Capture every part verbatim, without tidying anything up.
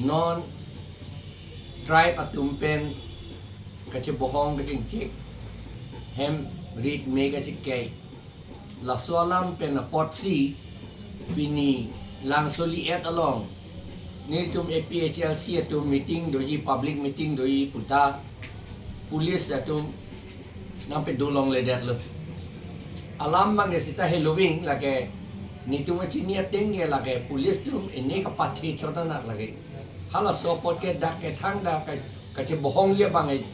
Non tribe atum pen kachebohong kachingchek, hem rit me kachekei, laso alam pen apotsi pini Langsoli et along netum A P H L C atum meeting doji, public meeting doji puta police atum nangpedolongledetlo. Alam abangke seta heloving lake, netum kachini ateng ke lake police atum ene kapathe chot anak lake. Halaso apot ke dak kethang dak ka-, kachebohongji abangke,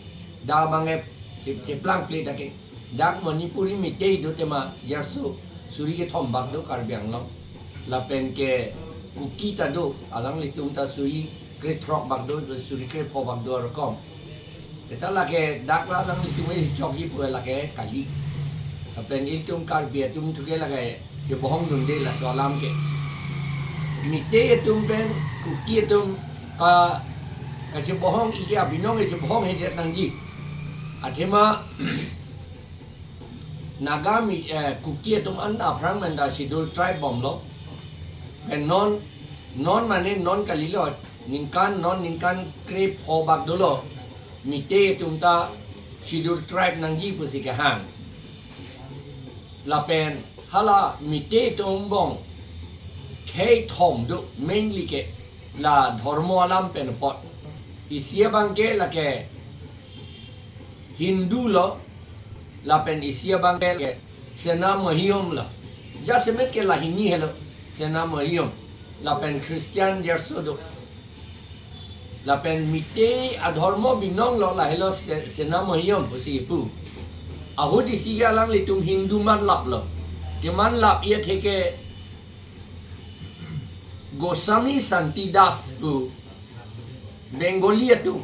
dak abangke che-, cheplangple dak ke. Dak Manipuri Meitei do tema jarso suri kethom bak do Karbi Anglong. Lapen ke Kuki ta do, alanglitum ta suri krethrok bak do, suri krepho bak do arokom. Seta lake dak la alanglitum chokji pu lake kali. Lapen ilitum Karbi atum thu ke lake chebohong dunde laso alam ke. Meitei atum pen Kuki atum ka, kachebohong ike abinong kachebohonghedet nangji. Athema Naga Mi-, eh, Kuki atum an aphrang manda Scheduled Tribe bomlo. Pen non, non mane non kalilo, ningkan, non ningkan krepho bak dolo. Meitei atum ta Scheduled Tribe nangji pusi kehang. Lapen hala Meitei atum angbong khei thom do, mainly ke la dhormo alam pen apot. Isi abangke lake Hindu lo, lapen isi abangke Sena Mahaiyom lo. Jasemet ke la hini helo, Sena Mahaiyom. Lapen Christian jarso do. Lapen Meitei adhormo binong lo, lahelo Se-, Sena Mahaiyom pusi pu. Ahut isi ke alanglitum Hindu manlaplo. Kemanlap-i athe ke Goswami Santi Das pu Bengali atum.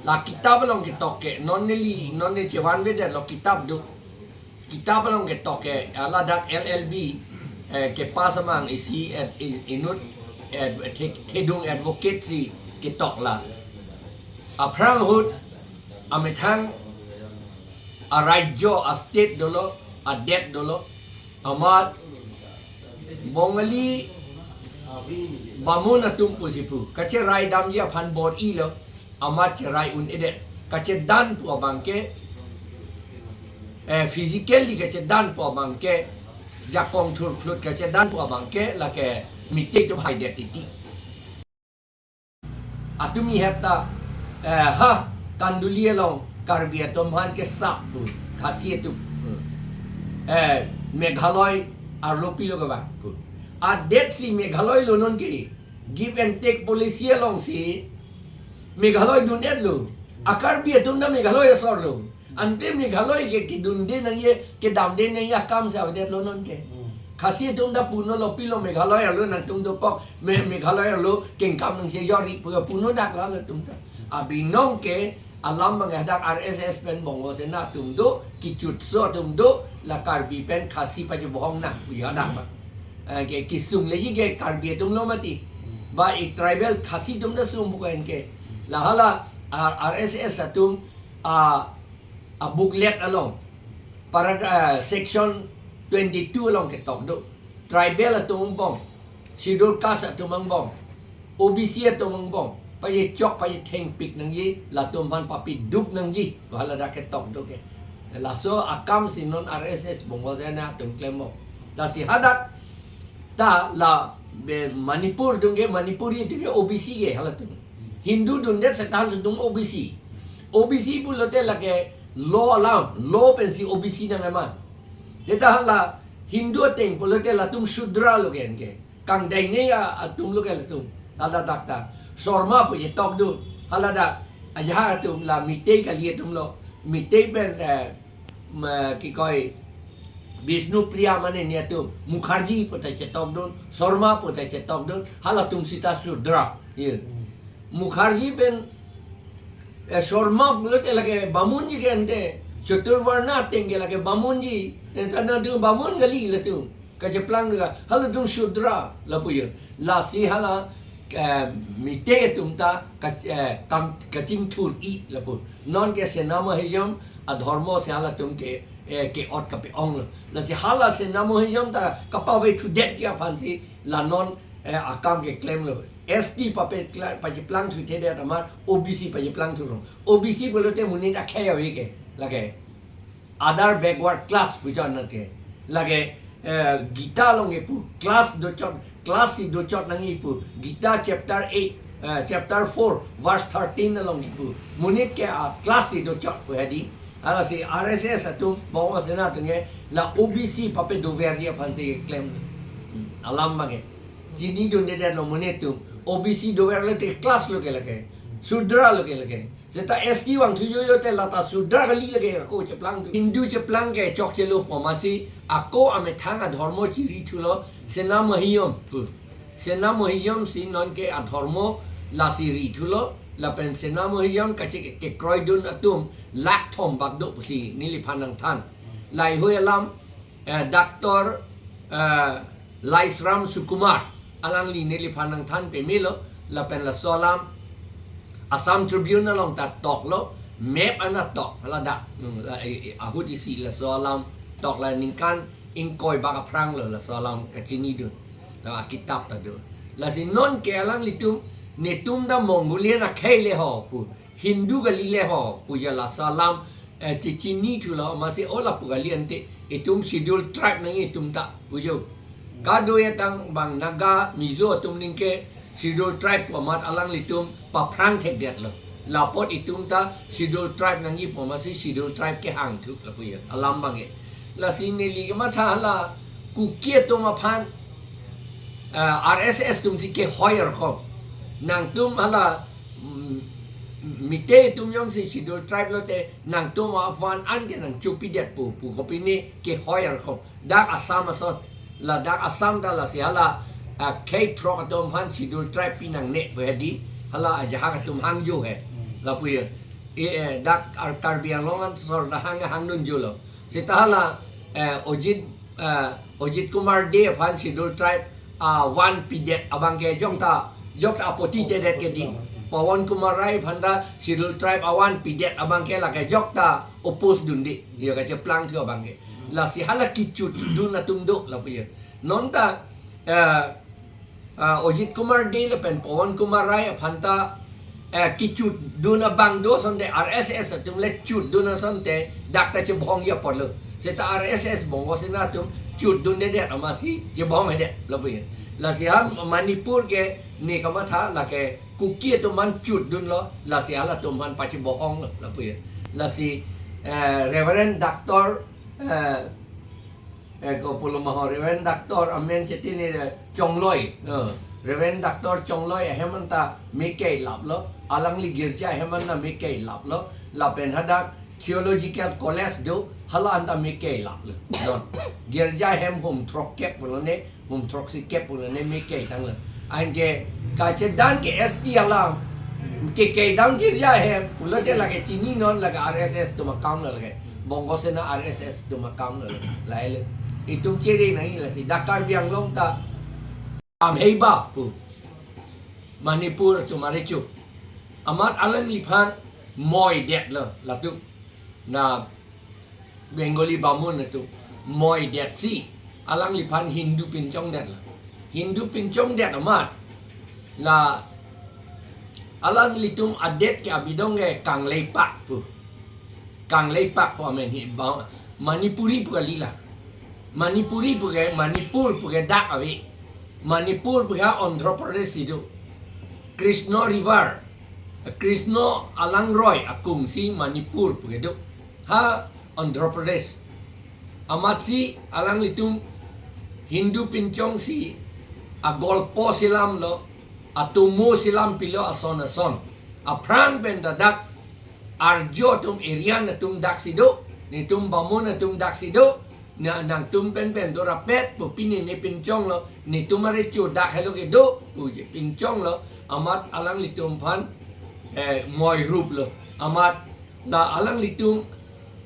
La kitab along ketok ke, non neli, non ne chevanvedetlo kitab do. Kitab along ketok ke, ah, ladak L L B, eh, kepass amang isi, eh, i-, inut, eh, the-, thedung advocate si ketok la. Aphrang ahut, amethang, arajyo, astate dolo, adet dolo, amat Bongali Bamun atum pusi pu. Kacherai damji aphan bor-ilo, amat cherai un-edet. Kachedan pu abangke, eh, physically kachedan pu abangke, jakong thurphlut kachedan pu abangke, lake Meitei atum haidet titi. Atum ihep ta, eh, ha, Kanduli along Karbi atum aphan kesap pu, Khasi atum pu. Eh, Meghalaya arlo pilo kevang pu. Adet si Meghalaya lo non ke, give and take policy along si Meghalaya dun-etlo. A Karbi atum ta Meghalaya asor lo. Ante Meghalaya ke kedunde nangji, kedamde nangji akam si avedetlo non ke. Hmm. Khasi atum ta puno lo, pilo Meghalaya arlo nangtum dokok, Me-, Meghalaya arlo kengkam nangchejor-i pu puno dak la lo atum ta. Abinong ke alam abang hadak R S S pen Bongo Sena atum do, kechutso atum do, la Karbi pen Khasi pachebohong nang pu hadak abang. Eh, ke kesung leji ke Karbi atum lo mati. Ba ik tribal Khasi atum ta sung pu ke. La hala R-, R S S atum a, a booklet along, paragra-, ah, section twenty-two along ketok do. Tribal atum angbong, Scheduled Caste atum angbong, O B C atum angbong, pachechok pachethengpik nangji, latum aphan papiduk nangji, hala dak ketok do ke. Laso akam si non R S S Bongo Sena atum klemlo. Lasi hadak ta la be Manipur atum ke, Manipuri atum ke O B C ke halatum. Hindu dundet seta halatum O B C. O B C pulote lake law alam, law pensi O B C nang ema. Seta hala Hindu ateng pulote latum Shudra lo ke anke. Kangdaine ya atum lo ke latum. Hala dak ta. Sharma pu chetok do. Hala dak. Ajahak atum la Meitei kali atum lo. Meitei pen, eh, ma, kikoi Bishnupriya mane ni atum, Mukherjee pu ta chetok dun, Sharma pu ta chetok dun, halatum seta Shudra. Ye. Hmm. Mukherjee pen, eh, Sharma pulote lake Bamunji ke ante, Chaturvarna ateng ke lake Bamunji, eh, ta nangtum Bamun kali latum. Kacheplang dega, halatum Shudra lapu ye. Lasi hala, eh, Meitei atum ta kach-, eh, kam-, kachingthur-i lapu. Non ke Sena Mahaiyom adhormo si halatum ke, eh, ke-ot kape-ong lo. Lasi hala Sena Mahaiyom ta kapavethudetji aphan si la non eh, akam keklemlo. S T pape kla-, pacheplangthu thedet amat O B C pacheplangthu rong. O B C pulote monit akhei ave ke, lake other backward class pu chot nat ke. Lake, eh, Gita along kepu, class dochot, class isi dochot nangji pu. Gita chapter eight, eh, chapter four, verse thirteen along kepu. Monit ke a-class isi dochot pu hedi. Lasi R S S atum, Bongo Sena atum ke, la O B C pape doverji aphansi keklem. Hmm, alam abang ke. Chinidundedetlo monit atum. O B C doverlo te class lo ke lake. Shudra lo ke lake. Seta S T vangthu jojo te lata Shudra kali lake ako cheplangthu. Hindu cheplang ke chokchelo pu amatsi ako amethang adhormo chirithulo Sena Mahiyom pu. Sena Mahiyom si non ke adhormo lasi rithulo, lapen Sena Mahiyom kachek kekroidun atum lakh thom bak do pusi neliphan nangthan. Laheihui alam, eh, Doctor, eh, Laisram Sukumar alangli neliphan nangthan pemelo, lapen laso alam Assam Tribune along ta toklo, map an ta tok, ladak, hmm, la, eh, eh, ahut isi laso alam tok la ningkan ingkoi bak aphrang lo laso alam kachinidun. La akitap ta do. Lasi non ke alanglitum, netum ta Mongolian akhei le ho pu, Hindu kali le ho pu ja laso alam, eh, chechinithulo, amatsi o lapu kali ante, itum Scheduled Tribe nangji itum ta, pujo. Kadokave tang bang Naga, Mizo atum ningke Scheduled Tribe pu amat alanglitum paphrang thekdetlo. Lapot itum ta Scheduled Tribe nangji pu amatsi Scheduled Tribe kehangthu lapu ya. Alam abang ke. Lasi neli kematha hala Kuki atum aphan, eh, R S S atum si kehoi arkom. Nangtum hala, mm, Meitei atum jongsi Scheduled Tribe lote nangtum aphan an ke nangchopidet pu, pu kopine kehoi arkom. Dak Assam ason. Ladak Assam ta lasi hala, ah, khei throk atum aphan Scheduled Tribe pinangne pu hedi. Hala ajahak atum hangjo he. Hmm. Lapu ya. E, eh, dak Ar-, Karbi Anglong ansor ta hang, hangdunjolo. Seta hala, eh, Ajit, eh, Ajit Kumar Dey aphan Scheduled Tribe, ah, one pidet abang ke jokta, jokta apotitedet ke dei. Pawan Kumar Rai aphan ta Scheduled Tribe a-one pidet abang ke lake jokta oppose dun dei. Dia kacheplangthu abang ke. Lasi hala kichutdun atum do lapu ya. Non ta, eh, ah, Ajit Kumar Dey lapen Pawan Kumar Rai aphan ta, eh, kichutdun abang do asonte R S S atum le chutdun asonte dak ta chebhong ya apotlo. Seta R S S Bongo Sena atum chutdundedet amatsi chebhonghedet lapu ya. Lasi ha Manipur ke ne kamatha lake Kuki atum aphan chutdunlo, lasi halatum aphan pachebohonglo lapu ya. Lasi, eh, Reverend Doctor, eh, eh, ko pulo ma ho, Reverend Doctor amen chetini, eh, Chongloi. Eh, Reverend Doctor Chongloi ahem anta me keilaplo, alangli girja ahem anta me keilaplo, lapen hadak Theological College do, hala anta me keilaplo. Non. Girja ahem hum throkkep pulo ne, hum throksi kep pulo ne me keitanglo. Anke kachedan ke S T alam. Ke keidam girja ahem. Pulote lake chininon lake R S S atum akam lo lake. Bongo Sena R S S atum akam lo lake. Lahelo. Itum chere nangji lasi. Dak Karbi Anglong ta pamheiba pu. Manipur atum arecho. Amat alangliphan moidetlo latum. Na Bengali bamun atum moidetsi alangliphan Hindu pinchongdetlo. Hindu pinchongdet amat la alanglitum adet ke abidong ke Kangleipak pu. Kangleipak pu amen hi ba Manipuri pu kali la. Manipuri pu ke, Manipur pu ke dak ave. Manipur pu ke ha Andhra Pradesh si do. Krishna River, Krishna alangroi akung si Manipur pu ke do. Ha Andhra Pradesh. Amatsi alanglitum Hindu pinchongsi agolpo selamlo, atomo selam pilo ason ason. Aphrang pen ta dak Arjo atum, Aryan atum daksi do, netum Bamun atum daksi do, na nangtum pen pen dorapet pu pine ne pinchonglo, netum arecho dak helo kedo, pu je pinchonglo, amat alanglitum aphan, eh, moiruplo, amat la alanglitum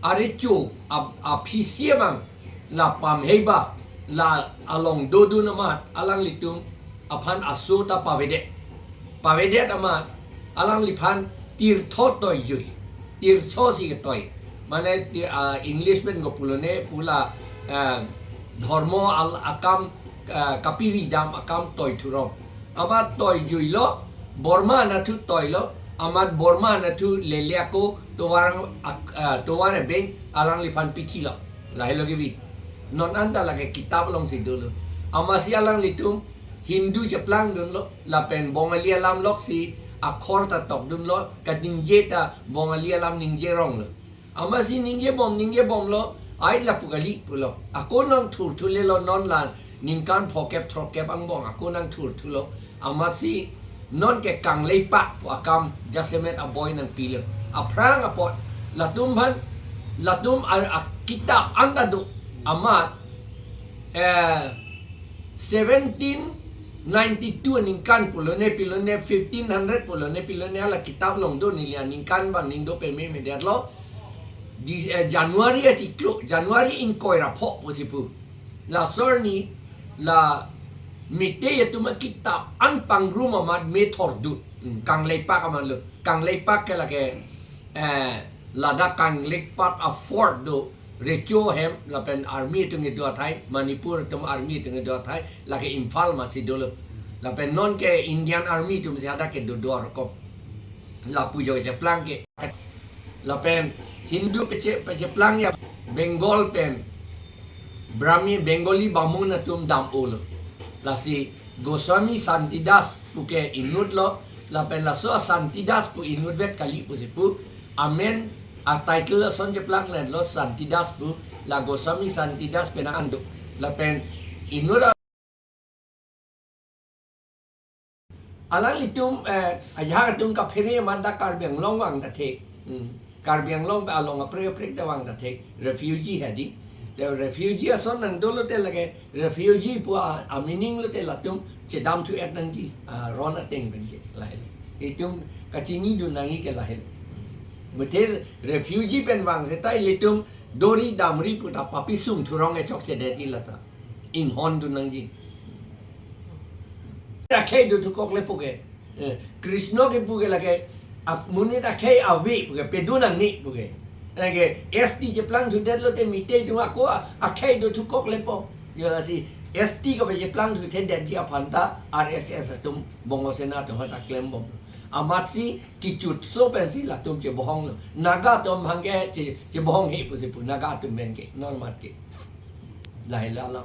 arecho ap-, aphisi abang, la pamheiba, la along dodun amat, alanglitum aphan aso ta pavedet. Pavedet amat, alangliphan tirtho toijui. Tirtho si ketoi. Mane ti-, ah, English pen ko pulo ne pu la, ah, dhormo al-, akam ah, kapiri dam akam toi thurong. Amat toi juilo, Burma anatthu toilo, amat Burma anatthu lele ako tovar ak-, ah, tovar ebe alangliphan pithilo. Lahelo kebi. Non anta lake kitap alongsi dolo. Amatsi alanglitum Hindu cheplangdunlo, lapen Bongali alam loksi akhor ta tokdunlo, kaningje ta Bongali alam ningjeronglo. Amatsi ningjebom, ningjebomlo, ai lapu kali pulo. Ako nang thurthulelo non la ningkan phokep throkkep angbong ako nang thurthulo. Amatsi nonke kangleipak pu akam jasemet aboi nangpilo. Aphrang apot latum aphan, latum a, akitap anta do. Amat, eh, seventeen ninety-two aningkan pulone pilone, fifteen hundred pulone pilone, ala kitap along do, neli aningkan abang ning do pememedetlo. Di, eh, January achiklo, January ingkoi ra pho pusi pu. Laso arni la Meitei atum akitap an pangrum amat me thordun. Hmm, kangleipak amatlo. Kangleipak ke lake, eh, ladak kangleipak a fort do, Recho ahem, lapen army atum kedo athai, Manipur atum army atum kedo athai, lake Imphal masi dolo. Lapen nonke Indian Army atumsi hadak kedo do arkom. Lapu jo cheplang ke. Lapen Hindu peche, pecheplang ya Bengal pen Brahmi, Bengali Bamun atum dam-olo. Lasi Goswami Santidas puke inutlo, lapen laso a Santidas pu inutvet kali pusi pu. Amen a title ason cheplangledetlo Santidas pu, la Goswami Santidas penang an do. Lapen inut a-, alanglitum, eh, ajahak atum kaphere amat dak Karbi Anglong vang ta thek. Hmm. Karbi Anglong pen along aprek aprek ta vang ta thek. Refugee hedi. Te refugee ason nang dolo te lake refugee pu a, a meaning lo te latum chedamthu-et nangji. A, ron ateng pen ke lahelo. Itum kachinidun nangji ke lahelo. Muthe refugee pen vang seta ilitum dori damri pu ta papi sung thurong e chokchedetji lata. Inghondun nangji. Akhei do thukok le puke. Eh, Krishna ke puke lake, ak-, monit akhei ave puke, pedun nangne puke. Lake S T cheplangthudetlo te Meitei atum ako a-, akhei do thukok lepo. Jo lasi S T kapacheplangthuthedetji aphan ta R S S atum Bongo Sena atum hadak klembom. Amatsi kechutso pensi latum chebohonglo. Naga atum hangke che, chebohong he pusi pu, Naga atum pen ke, non mat ke. Lahelo alam.